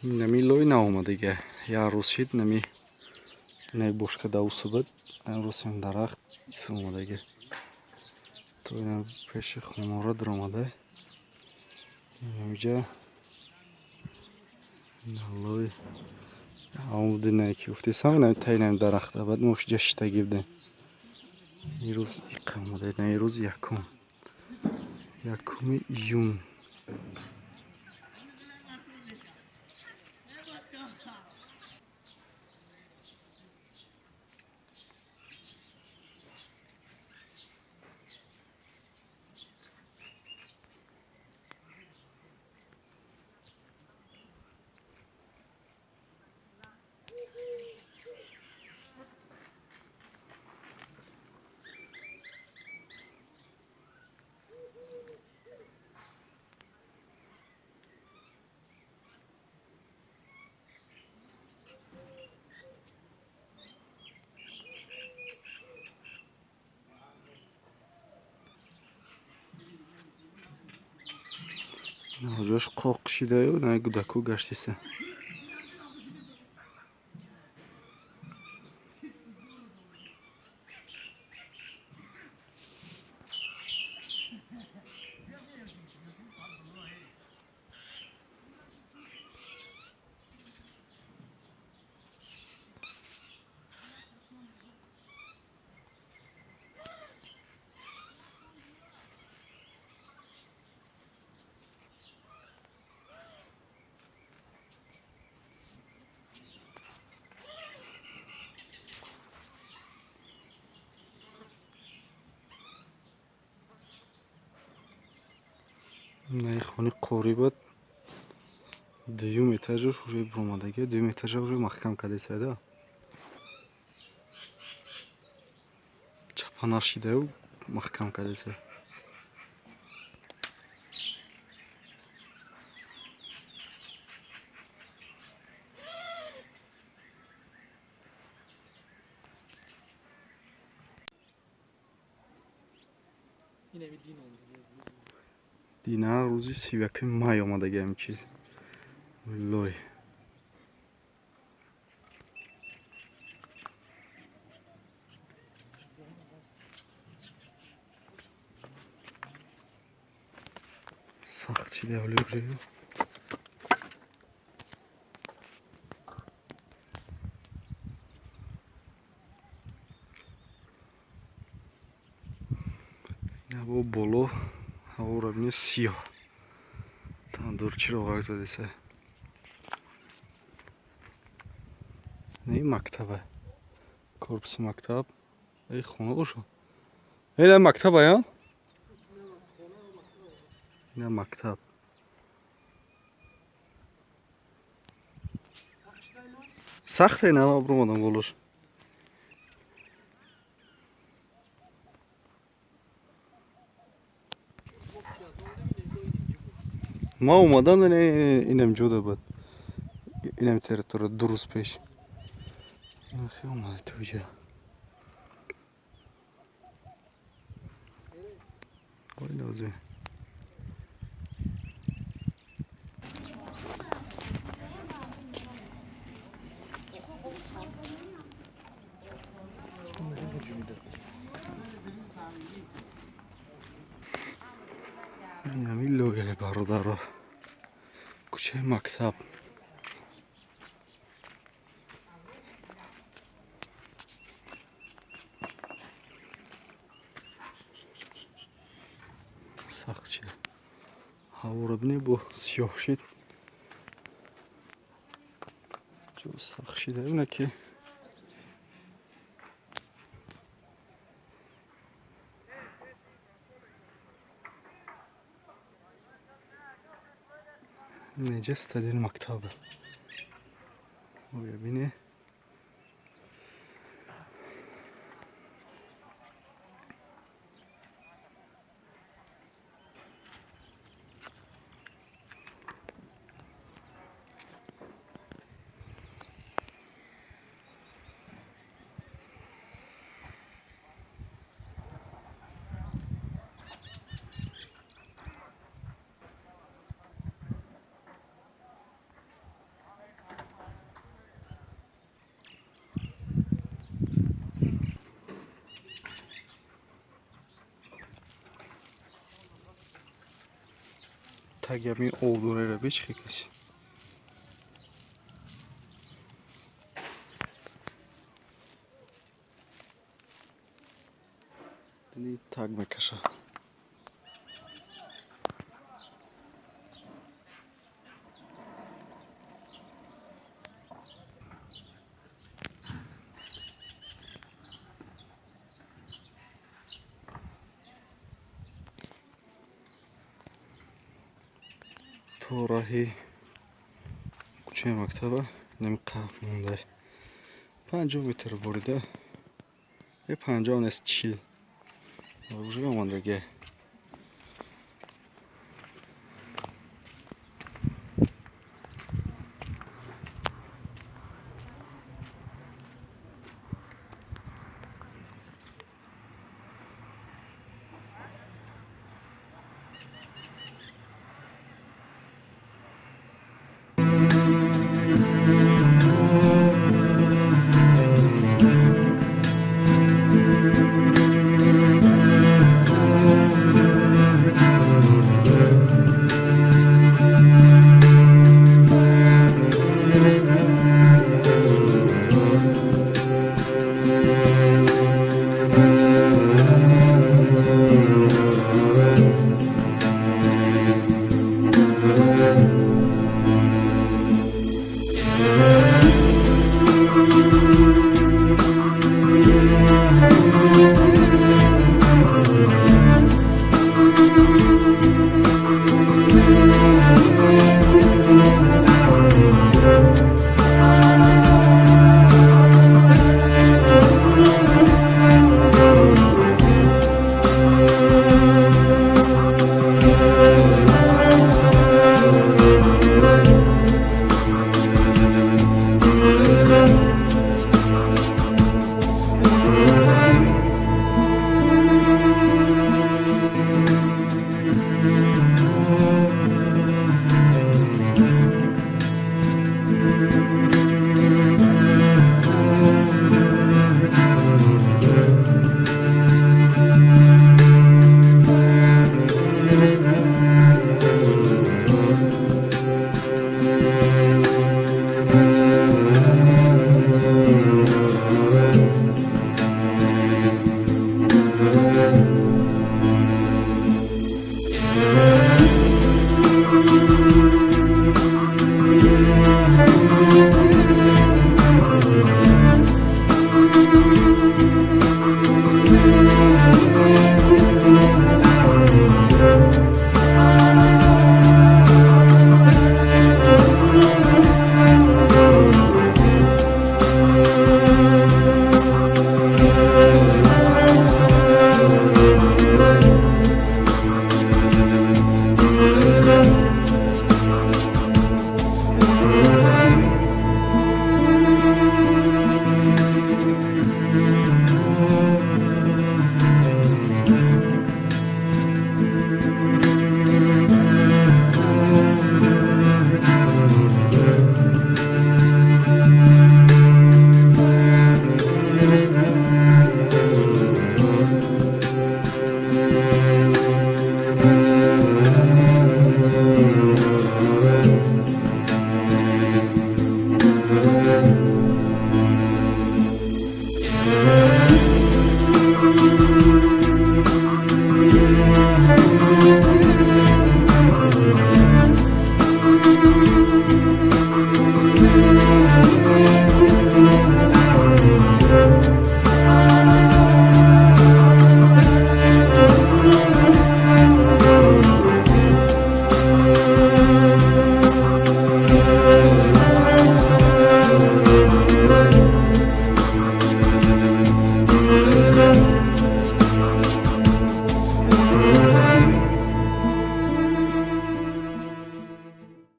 Нами лой наомадага. Я рӯз шид нами най бошка давса буд. Имрӯз ҳам дарахт ис омадага. То ина пеши хонора даромада. Инамиҷа лой омадинае ки гуфтесам инами таи инами дарахта. Баъд мо ҷа шиштагӣ будем. Ирӯз иқа омада. Ина ирӯз якум. 1 июн. Ҷош қоқ шидаю на гудаку гаштиса. Наи хони қорӣ буд. Дуюм этажаш уже биромадага, дуюм этажа уже маҳкам кардесайда. Чапа нашидаю маҳкам кардесай. Дина рӯзи 31 май омадага ҳамин чиз. Лой. Сахт шида ҳоли уже. Ҳаво боло, ҳаворо бинед сиёҳ. Тандур чироғак задеса. Не мактаба. Корпуси мактаб. Эй хона бошо. Эй на мактаба я? На мактаб. Сахте на бромадам болош. Ма омадам инам ҷода буд. Инам территория 2 рӯз пеш. Хе омада то иҷа. Ой лозим. Инами лояи бародаро. Кӯчаи мактаб. Сахт шид. Ҳаворо бинед бо сиёҳ шид. Ҷо сахт шида ина ки Неҷа стадиони мактаб. Оя бине. Таги ами обдорера бечхе каси. Таг мекаша. То раҳи кӯчаи мактаба ним қаф монда. 50 метр бурида. 50 нест, 40. Уже омадагия.